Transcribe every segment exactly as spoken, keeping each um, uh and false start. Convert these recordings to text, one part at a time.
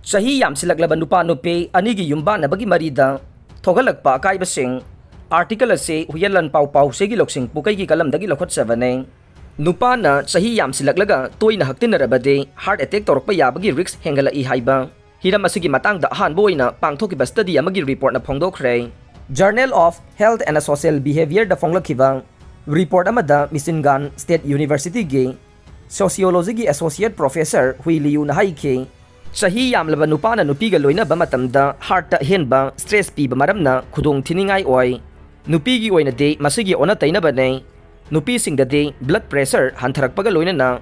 ꯆꯍꯤ ꯌꯥꯝꯁꯤꯜꯂꯛꯂꯕ ꯅꯨꯄꯥ ꯅꯨꯄꯤ ꯑꯅꯤꯒꯤ ꯌꯨꯝꯕꯥꯟꯅꯕꯒꯤ ꯃꯔꯤꯗ ꯊꯣꯛꯍꯜꯂꯛꯄ ꯑꯀꯥꯏꯕꯁꯤꯡ꯫ ꯑꯥꯔꯇꯤꯀꯜ ꯑꯁꯤ ꯍꯨꯌꯦꯟꯂꯥꯟꯄꯥꯎ ꯄꯥꯎꯆꯦꯒꯤ ꯂꯧꯁꯤꯡ ꯄꯨꯀꯩꯒꯤ ꯀꯂꯝꯗꯒꯤ ꯂꯧꯈꯠꯆꯕꯅꯤ꯫ ꯅꯨꯄꯥꯅ ꯆꯍꯤ ꯌꯥꯝꯁꯤꯜꯂꯛꯂꯒ ꯇꯣꯏꯅ ꯍꯛꯇꯤꯟꯅꯔꯕꯗꯤ heart attack ꯇꯧꯔꯛꯄ ꯌꯥꯕꯒꯤ risk ꯍꯦꯟꯒꯠꯂꯛꯏ ꯍꯥꯏꯕ ꯍꯤꯔꯝ ꯑꯁꯤꯒꯤ ꯃꯇꯥꯡꯗ ꯑꯍꯥꯟꯕ ꯑꯣꯏꯅ ꯄꯥꯡꯊꯣꯛꯈꯤꯕ study ꯑꯃꯒꯤ reportꯅ ꯐꯣꯡꯗꯣꯛꯈ꯭ꯔꯦ꯫ Journal of Health and Social Behaviorꯗ ꯐꯣꯡꯂꯛꯈꯤꯕ report ꯑꯃꯗ Michigan State Universityꯒꯤ Sociologyꯒꯤ Associate Professor ꯍꯨꯏ ꯂꯤꯌꯨꯅ ꯍꯥꯏꯈꯤ, ꯆꯍꯤ ꯌꯥꯝꯂꯕ ꯅꯨꯄꯥꯅ ꯅꯨꯄꯤꯒ ꯂꯣꯏꯅꯕ ꯃꯇꯝꯗ heartꯇ ꯑꯍꯦꯟꯕ stress ꯄꯤꯕ ꯃꯔꯝꯅ ꯈꯨꯗꯣꯡ ꯊꯤꯅꯤꯡꯉꯥꯏ ꯑꯣꯏ꯫ ꯅꯨꯄꯤꯒꯤ ꯑꯣꯏꯅꯗꯤ ꯃꯁꯤꯒꯤ ꯑꯣꯟꯅ ꯇꯩꯅꯕꯅꯤ꯫ ꯅꯨꯄꯤꯁꯤꯡꯗꯗꯤ blood pressure ꯍꯟꯊꯔꯛꯄꯒ ꯂꯣꯏꯅꯅ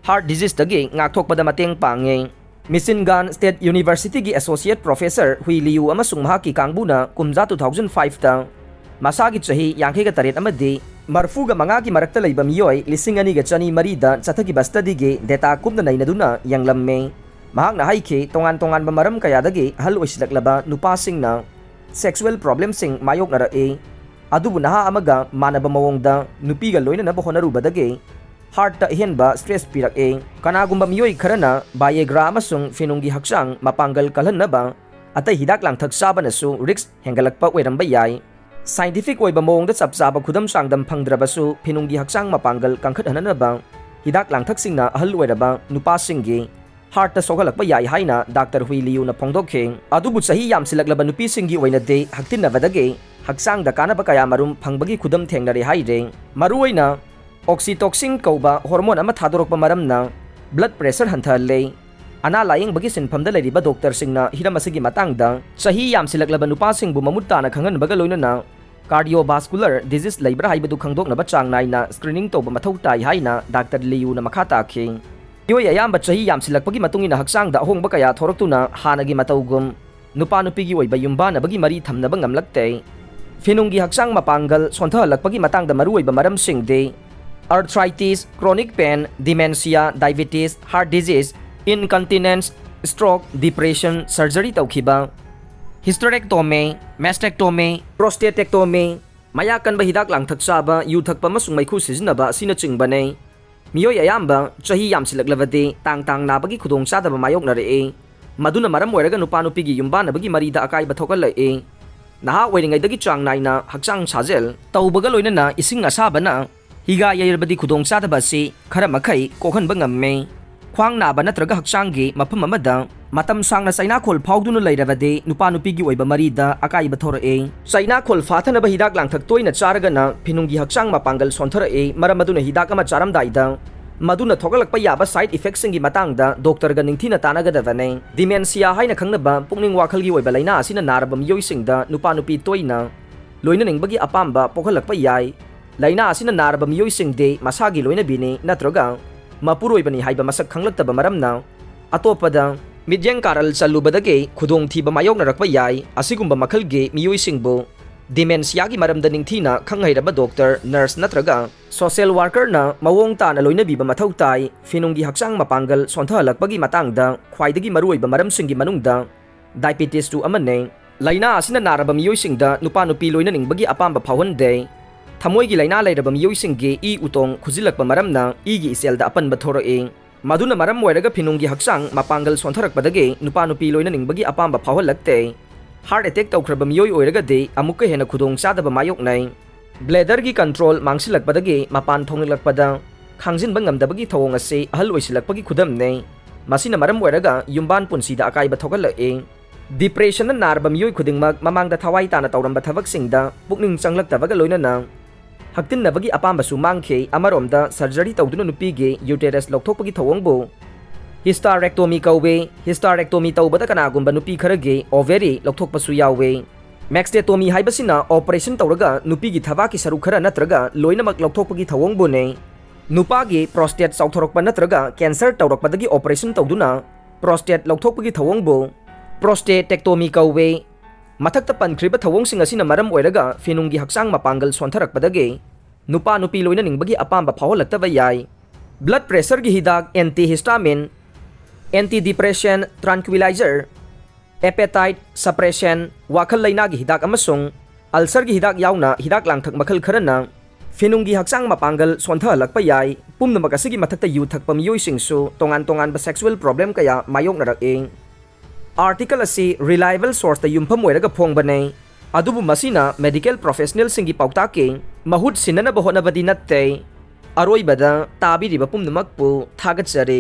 heart diseaseꯇꯒꯤ ꯉꯥꯛꯊꯣꯛꯄꯗ ꯃꯇꯦꯡ ꯄꯥꯡꯉꯤ꯫ Michigan State Universityꯒꯤ Associate Professor ꯍꯨꯏ ꯂꯤꯌꯨ ꯑꯃꯁꯨꯡ ꯃꯍꯥꯛꯀꯤ ꯀꯥꯡꯕꯨꯅ ꯀꯨꯝꯖꯥ two thousand fiveꯇ ꯃꯁꯥꯒꯤ ꯆꯍꯤ ꯌꯥꯡꯈꯩꯒ ꯇꯔꯦꯠ ꯑꯃꯗꯤ ꯃꯔꯐꯨꯒ ꯃꯉꯥꯒꯤ ꯃꯔꯛꯇ ꯂꯩꯕ ꯃꯤꯑꯣꯏ ꯂꯤꯁꯤꯡ ꯑꯅꯤꯒ ꯆꯅꯤ ꯃꯔꯤꯗ ꯆꯠꯊꯈꯤꯕ studyꯒꯤ data ꯀꯨꯞꯅ ꯅꯩꯅꯗꯨꯅ ꯌꯦꯡꯂꯝꯃꯤ꯫ ꯃꯍꯥꯛꯅ ꯍꯥꯏꯈꯤ, ꯇꯣꯉꯥꯟ ꯇꯣꯉꯥꯟꯕ ꯃꯔꯝ ꯀꯌꯥꯗꯒꯤ ꯑꯍꯜ ꯑꯣꯏꯁꯤꯜꯂꯛꯂꯕ ꯅꯨꯄꯥꯁꯤꯡꯅ sexual problemꯁꯤꯡ ꯃꯥꯌꯣꯛꯅꯔꯛꯏ, ꯑꯗꯨꯕꯨ ꯅꯍꯥ ꯑꯃꯒ ꯃꯥꯟꯅꯕ ꯃꯑꯣꯡꯗ ꯅꯨꯄꯤꯒ ꯂꯣꯏꯅꯅꯕ ꯍꯣꯠꯅꯔꯨꯕꯗꯒꯤ heartꯇ ꯑꯍꯦꯟꯕ stress ꯄꯤꯔꯛꯏ꯫ ꯀꯅꯥꯒꯨꯝꯕ ꯃꯤꯑꯣꯏ ꯈꯔꯅ Viagra ꯑꯃꯁꯨꯡ ꯐꯤꯅꯨꯡꯒꯤ ꯍꯛꯆꯥꯡ ꯃꯄꯥꯡꯒꯜ ꯀꯜꯍꯟꯅꯕ ꯑꯇꯩ ꯍꯤꯗꯥꯛ ꯂꯥꯡꯊꯛ ꯆꯥꯕꯅꯁꯨ risk ꯍꯦꯟꯒꯠꯂꯛꯄ ꯑꯣꯏꯔꯝꯕ ꯌꯥꯏ꯫ Scientific ꯑꯣꯏꯕ ꯃꯑꯣꯡꯗ ꯆꯞ ꯆꯥꯕ ꯈꯨꯗꯝ ꯆꯥꯡꯗꯝ ꯐꯪꯗ꯭ꯔꯕꯁꯨ, ꯐꯤꯅꯨꯡꯒꯤ ꯍꯛꯆꯥꯡ ꯃꯄꯥꯡꯒꯜ ꯀꯟꯈꯠꯍꯟꯅꯕ ꯍꯤꯗꯥꯛ ꯂꯥꯡꯊꯛꯁꯤꯡꯅ ꯑꯍꯜ ꯑꯣꯏꯔꯕ ꯅꯨꯄꯥꯁꯤꯡꯒꯤ heartꯇ ꯁꯣꯛꯍꯜꯂꯛꯄ ꯌꯥꯏ ꯍꯥꯏꯅ Doctor ꯍꯨꯏ ꯂꯤꯌꯨꯅ ꯐꯣꯡꯗꯣꯛꯈꯤ꯫ ꯑꯗꯨꯕꯨ ꯆꯍꯤ ꯌꯥꯝꯁꯤꯜꯂꯛꯂꯕ ꯅꯨꯄꯤꯁꯤꯡꯒꯤ ꯑꯣꯏꯅꯗꯤ ꯍꯛꯇꯤꯟꯅꯕꯗꯒꯤ ꯍꯛꯆꯥꯡꯗ ꯀꯥꯟꯅꯕ ꯀꯌꯥ ꯃꯔꯨꯝ ꯐꯪꯕꯒꯤ ꯈꯨꯗꯝ ꯊꯦꯡꯅꯔꯦ ꯍꯥꯏꯔꯦ꯫ ꯃꯔꯨꯑꯣꯏꯅ oxytocin ꯀꯧꯕ hormone ꯑꯃ ꯊꯥꯗꯣꯔꯛꯄ ꯃꯔꯝꯅ blood pressure ꯍꯟꯊꯍꯜꯂꯦ꯫ ꯑꯅꯥ ꯂꯥꯌꯦꯡꯕꯒꯤ ꯁꯤꯟꯐꯝꯗ ꯂꯩꯔꯤꯕ doctorꯁꯤꯡꯅ ꯍꯤꯔꯝ ꯑꯁꯤꯒꯤ ꯃꯇꯥꯡꯗ ꯆꯍꯤ ꯌꯥꯝꯁꯤꯜꯂꯛꯂꯕ ꯅꯨꯄꯥꯁꯤꯡꯕꯨ ꯃꯃꯨꯠ ꯇꯥꯅ ꯈꯪꯍꯟꯕꯒ ꯂꯣꯏꯅꯅ cardiovascular disease ꯂꯩꯕ꯭ꯔꯥ ꯍꯥꯏꯕꯗꯨ ꯈꯪꯗꯣꯛꯅꯕ ꯆꯥꯡ ꯅꯥꯏꯅ screening ꯇꯧꯕ ꯃꯊꯧ ꯇꯥꯏ ꯍꯥꯏꯅ Doctor ꯂꯤꯌꯨꯅ ꯃꯈꯥ ꯇꯥꯈꯤ꯫ ꯃꯤꯑꯣꯏ ꯑꯌꯥꯝꯕ ꯆꯍꯤ ꯌꯥꯝꯁꯤꯜꯂꯛꯄꯒꯤ ꯃꯇꯨꯡ ꯏꯟꯅ ꯍꯛꯆꯥꯡꯗ ꯑꯍꯣꯡꯕ ꯀꯌꯥ ꯊꯣꯔꯛꯇꯨꯅ ꯍꯥꯟꯅꯒꯤ ꯃꯇꯧꯒꯨꯝ ꯅꯨꯄꯥ ꯅꯨꯄꯤꯒꯤ ꯑꯣꯏꯕ ꯌꯨꯝꯕꯥꯟꯅꯕꯒꯤ ꯃꯔꯤ ꯊꯝꯅꯕ ꯉꯝꯂꯛꯇꯦ꯫ ꯐꯤꯅꯨꯡꯒꯤ ꯍꯛꯆꯥꯡ ꯃꯄꯥꯡꯒꯜ ꯁꯣꯟꯊꯍꯜꯂꯛꯄꯒꯤ ꯃꯇꯥꯡꯗ ꯃꯔꯨꯑꯣꯏꯕ ꯃꯔꯝꯁꯤꯡꯗꯤ arthritis, chronic pain, dementia, diabetes, heart disease, incontinence, stroke, depression, surgery ꯇꯧꯈꯤꯕ, hysterectomy, mastectomy, prostatectomy, ꯃꯌꯥ ꯀꯟꯕ ꯍꯤꯗꯥꯛ ꯂꯥꯡꯊꯛ ꯆꯥꯕ, ꯌꯨ ꯊꯛꯄ ꯑꯃꯁꯨꯡ ꯃꯩꯈꯨ ꯁꯤꯖꯤꯟꯅꯕ ꯑꯁꯤꯅꯆꯤꯡꯕꯅꯤ꯫ ꯃꯤꯑꯣꯏ ꯑꯌꯥꯝꯕ ꯆꯍꯤ ꯌꯥꯝꯁꯤꯜꯂꯛꯂꯕꯗꯤ ꯇꯥꯡ ꯇꯥꯡ ꯅꯥꯕꯒꯤ ꯈꯨꯗꯣꯡꯆꯥꯗꯕ ꯃꯥꯌꯣꯛꯅꯔꯛꯏ꯫ ꯃꯗꯨꯅ ꯃꯔꯝ ꯑꯣꯏꯔꯒ ꯅꯨꯄꯥ ꯅꯨꯄꯤꯒꯤ ꯌꯨꯝꯕꯥꯟꯅꯕꯒꯤ ꯃꯔꯤꯗ ꯑꯀꯥꯏꯕ ꯊꯣꯛꯍꯜꯂꯛꯏ꯫ ꯅꯍꯥ ꯑꯣꯏꯔꯤꯉꯩꯗꯒꯤ ꯆꯥꯡ ꯅꯥꯏꯅ ꯍꯛꯆꯥꯡ ꯁꯥꯖꯦꯜ ꯇꯧꯕꯒ ꯂꯣꯏꯅꯅ ꯏꯁꯤꯡ ꯑꯁꯥꯕꯅ ꯍꯤꯒꯥ ꯌꯩꯔꯕꯗꯤ ꯈꯨꯗꯣꯡꯆꯥꯗꯕ ꯑꯁꯤ ꯈꯔ ꯃꯈꯩ ꯀꯣꯛꯍꯟꯕ ꯉꯝꯃꯤ꯫ ꯈ꯭ꯋꯥꯡ ꯅꯥꯕ ꯅꯠꯇ꯭ꯔꯒ ꯍꯛꯆꯥꯡꯒꯤ ꯃꯐꯝ ꯑꯃꯗ ꯃꯇꯝ ꯁꯥꯡꯅ ꯆꯩꯅꯥꯈꯣꯜ ꯐꯥꯎꯗꯨꯅ ꯂꯩꯔꯕꯗꯤ ꯅꯨꯄꯥ ꯅꯨꯄꯤꯒꯤ ꯑꯣꯏꯕ ꯃꯔꯤꯗ ꯑꯀꯥꯏꯕ ꯊꯣꯔꯛꯏ꯫ ꯆꯩꯅꯥꯈꯣꯜ ꯐꯥꯊꯅꯕ ꯍꯤꯗꯥꯛ ꯂꯥꯡꯊꯛ ꯇꯣꯏꯅ ꯆꯥꯔꯒꯅ ꯐꯤꯅꯨꯡꯒꯤ ꯍꯛꯆꯥꯡ ꯃꯄꯥꯡꯒꯜ ꯁꯣꯟꯊꯔꯛꯏ꯫ ꯃꯔꯝ ꯑꯗꯨꯅ ꯍꯤꯗꯥꯛ ꯑꯃ ꯆꯥꯔꯝꯗꯥꯏꯗ ꯃꯗꯨꯅ ꯊꯣꯛꯂꯛꯄ ꯌꯥꯕ side effectꯁꯤꯡꯒꯤ ꯃꯇꯥꯡꯗ ꯗꯣꯛꯇꯔꯒ ꯅꯤꯡꯊꯤꯅ ꯇꯥꯟꯅꯒꯗꯕꯅꯤ꯫ Dementia ꯍꯥꯏꯅ ꯈꯪꯅꯕ ꯄꯨꯛꯅꯤꯡ ꯋꯥꯈꯜꯒꯤ ꯑꯣꯏꯕ ꯂꯥꯏꯅꯥ ꯑꯁꯤꯅ ꯅꯥꯔꯕ ꯃꯤꯑꯣꯏꯁꯤꯡꯗ ꯅꯨꯄꯥ ꯅꯨꯄꯤ ꯇꯣꯏꯅ ꯂꯣꯏꯅꯅꯤꯡꯕꯒꯤ ꯑꯄꯥꯝꯕ ꯄꯣꯛꯍꯜꯂꯛꯄ ꯌꯥꯏ꯫ ꯂꯥꯏꯅꯥ ꯑꯁꯤꯅ ꯅꯥꯔꯕ ꯃꯤꯑꯣꯏꯁꯤꯡꯗꯤ ꯃꯁꯥꯒꯤ ꯂꯣꯏꯅꯕꯤꯅꯤ ꯅꯠꯇ꯭ꯔꯒ ꯃꯄꯨꯔꯣꯏꯕꯅꯤ ꯍꯥꯏꯕ ꯃꯁꯛ ꯈꯪꯂꯛꯇꯕ ꯃꯔꯝꯅ ꯑꯇꯣꯞꯄꯗ ꯃꯤꯠꯌꯦꯡ ꯀꯥꯔꯜ ꯆꯜꯂꯨꯕꯗꯒꯤ ꯈꯨꯗꯣꯡꯊꯤꯕ ꯃꯥꯌꯣꯛꯅꯔꯛꯄ ꯌꯥꯏ꯫ ꯑꯁꯤꯒꯨꯝꯕ ꯃꯈꯜꯒꯤ ꯃꯤꯑꯣꯏꯁꯤꯡꯕꯨ dementiaꯒꯤ ꯃꯔꯝꯗ ꯅꯤꯡꯊꯤꯅ ꯈꯪ ꯍꯩꯔꯕ ꯗꯣꯛꯇꯔ, ꯅꯔꯁ ꯅꯠꯇ꯭ꯔꯒ social workerꯅ ꯃꯑꯣꯡ ꯇꯥꯅ ꯂꯣꯏꯅꯕꯤꯕ ꯃꯊꯧ ꯇꯥꯏ꯫ ꯐꯤꯅꯨꯡꯒꯤ ꯍꯛꯆꯥꯡ ꯃꯄꯥꯡꯒꯜ ꯁꯣꯟꯊꯍꯜꯂꯛꯄꯒꯤ ꯃꯇꯥꯡꯗ ꯈ꯭ꯋꯥꯏꯗꯒꯤ ꯃꯔꯨꯑꯣꯏꯕ ꯃꯔꯝꯁꯤꯡꯒꯤ ꯃꯅꯨꯡꯗ diabetesꯁꯨ ꯑꯃꯅꯤ꯫ ꯂꯥꯏꯅꯥ ꯑꯁꯤꯅ ꯅꯥꯔꯕ ꯃꯤꯑꯣꯏꯁꯤꯡꯗ ꯅꯨꯄꯥ ꯅꯨꯄꯤ ꯂꯣꯏꯅꯅꯤꯡꯕꯒꯤ ꯑꯄꯥꯝꯕ ꯐꯥꯎꯍꯟꯗꯦ꯫ ꯊꯃꯣꯏꯒꯤ ꯂꯥꯏꯅꯥ ꯂꯩꯔꯕ ꯃꯤꯑꯣꯏꯁꯤꯡꯒꯤ ꯏ ꯎꯇꯣꯡ ꯈꯨꯖꯤꯜꯂꯛꯄ ꯃꯔꯝꯅ ꯏꯒꯤ ꯏꯆꯦꯜꯗ ꯑꯄꯟꯕ ꯊꯣꯔꯛꯏ꯫ ꯃꯗꯨꯅ ꯃꯔꯝ ꯑꯣꯏꯔꯒ ꯐꯤꯅꯨꯡꯒꯤ ꯍꯛꯆꯥꯡ ꯃꯄꯥꯡꯒꯜ ꯁꯣꯟꯊꯔꯛꯄꯗꯒꯤ ꯅꯨꯄꯥ ꯅꯨꯄꯤ ꯂꯣꯏꯅꯅꯤꯡꯕꯒꯤ ꯑꯄꯥꯝꯕ ꯐꯥꯎꯍꯜꯂꯛꯇꯦ꯫ Heart attack ꯇꯧꯈ꯭ꯔꯕ ꯃꯤꯑꯣꯏ ꯑꯣꯏꯔꯒꯗꯤ ꯑꯃꯨꯛꯀ ꯍꯦꯟꯅ ꯈꯨꯗꯣꯡꯆꯥꯗꯕ ꯃꯥꯌꯣꯛꯅꯩ꯫ Bladderꯒꯤ control ꯃꯥꯡꯁꯤꯜꯂꯛꯄꯗꯒꯤ ꯃꯄꯥꯟ ꯊꯣꯡꯂꯛꯄꯗ ꯈꯥꯡꯖꯤꯟꯕ ꯉꯝꯗꯕꯒꯤ ꯊꯧꯑꯣꯡ ꯑꯁꯤ ꯑꯍꯜ ꯑꯣꯏꯁꯤꯜꯂꯛꯄꯒꯤ ꯈꯨꯗꯝꯅꯤ꯫ ꯃꯁꯤꯅ ꯃꯔꯝ ꯑꯣꯏꯔꯒ ꯌꯨꯝꯕꯥꯟ ꯄꯨꯟꯁꯤꯗ ꯑꯀꯥꯏꯕ ꯊꯣꯛꯍꯜꯂꯛꯏ꯫ Depressionꯅ ꯅꯥꯔꯕ ꯃꯤꯑꯣꯏ ꯈꯨꯗꯤꯡꯃꯛ ꯃꯃꯥꯡꯗ ꯊꯋꯥꯏ ꯇꯥꯅ ꯇꯧꯔꯝꯕ ꯊꯕꯛꯁꯤꯡꯗ ꯄꯨꯛꯅꯤꯡ ꯆꯪꯂꯛꯇꯕꯒ ꯂꯣꯏꯅꯅ ꯍꯛꯇꯤꯟꯅꯕꯒꯤ ꯑꯄꯥꯝꯕꯁꯨ ꯃꯥꯡꯈꯤ꯫ ꯑꯃꯔꯣꯝꯗ surgery ꯇꯧꯗꯨꯅ ꯅꯨꯄꯤꯒꯤ uterus ꯂꯧꯊꯣꯛꯄꯒꯤ ꯊꯧꯑꯣꯡꯕꯨ hysterectomy ꯀꯧꯏ꯫ Hysterectomy ꯇꯧꯕꯗ ꯀꯅꯥꯒꯨꯝꯕ ꯅꯨꯄꯤ ꯈꯔꯒꯤ ovary ꯂꯧꯊꯣꯛꯄꯁꯨ ꯌꯥꯎꯏ꯫ Mastectomy ꯍꯥꯏꯕꯁꯤꯅ operation ꯇꯧꯔꯒ ꯅꯨꯄꯤꯒꯤ ꯊꯕꯥꯛꯀꯤ ꯁꯔꯨꯛ ꯈꯔ ꯅꯠꯇ꯭ꯔꯒ ꯂꯣꯏꯅꯃꯛ ꯂꯧꯊꯣꯛꯄꯒꯤ ꯊꯧꯑꯣꯡꯕꯨꯅꯤ꯫ ꯅꯨꯄꯥꯒꯤ prostate ꯆꯥꯎꯊꯣꯔꯛꯄ ꯅꯠꯇ꯭ꯔꯒ cancer ꯇꯧꯔꯛꯄꯗꯒꯤ operation ꯇꯧꯗꯨꯅ prostate ꯂꯧꯊꯣꯛꯄꯒꯤ ꯊꯧꯑꯣꯡꯕꯨ prostatectomy ꯀꯧꯏ꯫ ꯃꯊꯛꯇ ꯄꯟꯈ꯭ꯔꯤꯕ ꯊꯧꯑꯣꯡꯁꯤꯡ ꯑꯁꯤꯅ ꯃꯔꯝ ꯑꯣꯏꯔꯒ ꯐꯤꯅꯨꯡꯒꯤ ꯍꯛꯆꯥꯡ ꯃꯄꯥꯡꯒꯜ ꯁꯣꯟꯊꯔꯛꯄꯗꯒꯤ ꯅꯨꯄꯥ ꯅꯨꯄꯤ ꯂꯣꯏꯅꯅꯤꯡꯕꯒꯤ ꯑꯄꯥꯝꯕ ꯐꯥꯎꯍꯜꯂꯛꯇꯕ ꯌꯥꯏ꯫ Blood pressureꯒꯤ ꯍꯤꯗꯥꯛ, antihistamine, antidepressant, tranquilizer, appetite suppressant, ꯋꯥꯈꯜ ꯂꯩꯅꯥꯒꯤ ꯍꯤꯗꯥꯛ ꯑꯃꯁꯨꯡ ulcerꯒꯤ ꯍꯤꯗꯥꯛ ꯌꯥꯎꯅ ꯍꯤꯗꯥꯛ ꯂꯥꯡꯊꯛ ꯃꯈꯜ ꯈꯔꯅ ꯐꯤꯅꯨꯡꯒꯤ ꯍꯛꯆꯥꯡ ꯃꯄꯥꯡꯒꯜ ꯁꯣꯟꯊꯍꯜꯂꯛꯄ ꯌꯥꯏ꯫ ꯄꯨꯝꯅꯃꯛ ꯑꯁꯤꯒꯤ ꯃꯊꯛꯇ ꯌꯨ ꯊꯛꯄ ꯃꯤꯑꯣꯏꯁꯤꯡꯁꯨ ꯇꯣꯉꯥꯟ ꯇꯣꯉꯥꯟꯕ sexual problem ꯀꯌꯥ ꯃꯥꯌꯣꯛꯅꯔꯛꯏ꯫ Article ꯑꯁꯤ reliable sourceꯇ ꯌꯨꯝꯐꯝ ꯑꯣꯏꯔꯒ ꯐꯣꯡꯕꯅꯦ, ꯑꯗꯨꯕꯨ ꯃꯁꯤꯅ medical professionalꯁꯤꯡꯒꯤ ꯄꯥꯎꯇꯥꯛꯀꯤ ꯃꯍꯨꯠ ꯁꯤꯟꯅꯅꯕ ꯍꯣꯠꯅꯕꯗꯤ ꯅꯠꯇꯦ꯫ ꯑꯔꯣꯏꯕꯗ ꯇꯥꯕꯤꯔꯤꯕ ꯄꯨꯝꯅꯃꯛꯄꯨ ꯊꯥꯒꯠꯆꯔꯤ꯫